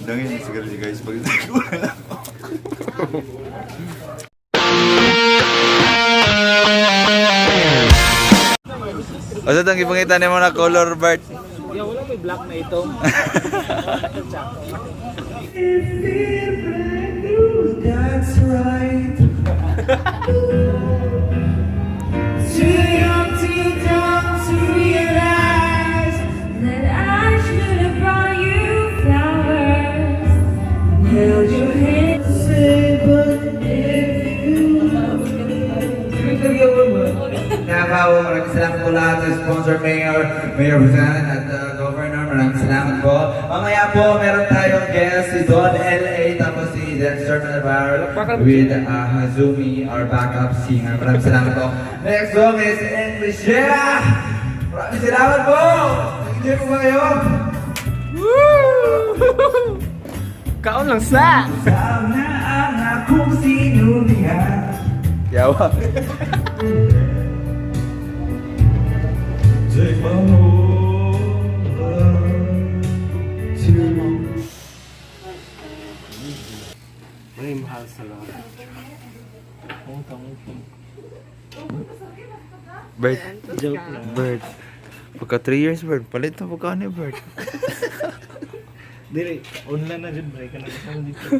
Dangin yung sigarilyo, guys, pag wala lang ako. Asa tang ipangita nimo na color, Bert? Yeah, wala may black na ito. That's right. Too young, too dumb to realize That I should have brought you flowers and held your hand. Say, but if you Davao, maraming salamat po lahat sa sponsor, Mayor, Mayor Buzan at Governor. Maraming salamat po. Mamaya po, meron tayong guest, si Don L.A. tapos si Dexter Navarro with Hazumi, our backup singer. Maraming salamat po. Next song is English. Yeah! Maraming salamat po! Nag-enjoy po ba kayo? Kaon lang sa! Sana ang akong sinulihan. Yawa. Take my heart to May mahal sa lahat. Utang, Bert. Joke lang. Bert. Pagka 3 years, Bert. Palit na pagka ni Bert. Dili, online na dyan, bre. Kana kasama dito.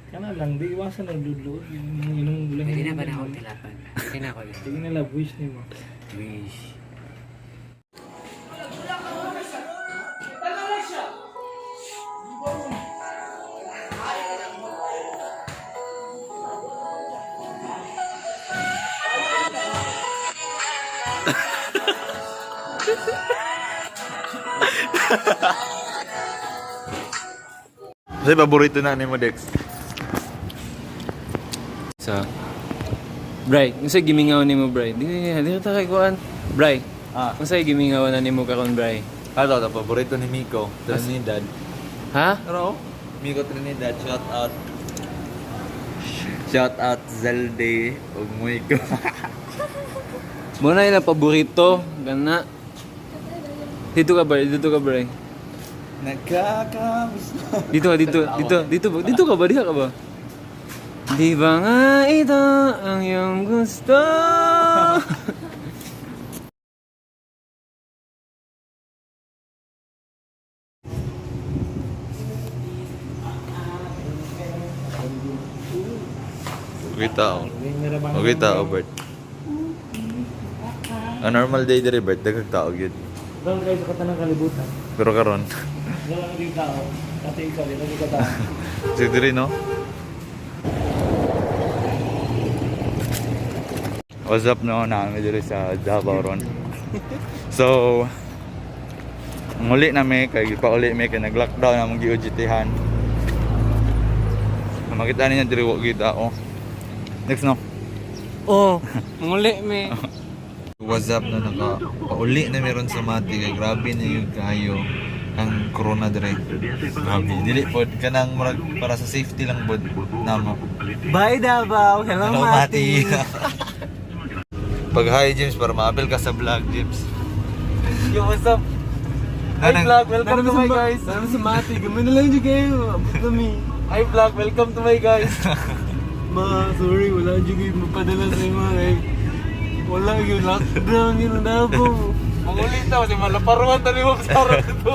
Kana lang, di iwasan ang ludlo. Yung inong lang. Pwede na ba na akong tilapan? Pwede na ako. Sige na lang, wish nimo. Wish. Kasi paborito na ni mo, Dex. So, Bray, unsa gimingaw nimo, Bray? Di di ta kay kuan. Bray. Ah. Unsa gimingaw na nimo karon, Bray? Ano, ito, paborito ni Miko, Trinidad. Ha? Pero, Miko Trinidad, shout out. Shout out Zelde ug Miko. Mo na ilang paborito, gana. Dito ka, Bray. Dito ka, Bray. Nagkakamiss na. Dito ka, dito, dito, dito, ba- dito ka ba? Dito ka ba? Di ba nga ito ang iyong gusto? Okay tao. Okay tao, Bert. A normal day diri, Bert. Daghang tao gyud. Doon kayo sa katanang kalibutan. Pero karon, Wala lang din tao. Kasi ikaw, di lang ka tao. sige diri no. What's up no, namin diri sa Davao ron. So, muli na mi kay pauli mi kay nag-lockdown among gi-UGT-han. Makita ninyo diri wa gyud tao. Next no. Oh, muli me. What's up na naka pauli na meron sa Mati kay grabe na yung kayo ang corona dire. Grabe dili pod kanang murag para sa safety lang pod namo. Bye Davao. Hello, Hello Mati. Pag hi James para maapil ka sa vlog, James. Yo, what's up? Hi vlog, welcome to my guys. Ano sa Mati? Gamay na lang dyan kayo. Abot kami. Hi vlog, welcome to my guys. Ma, sorry, wala dyan kayo mapadala sa inyo. Eh. Wala yung lockdown yun na po. Mangulit na kasi malaparuan tayo sa harap ito.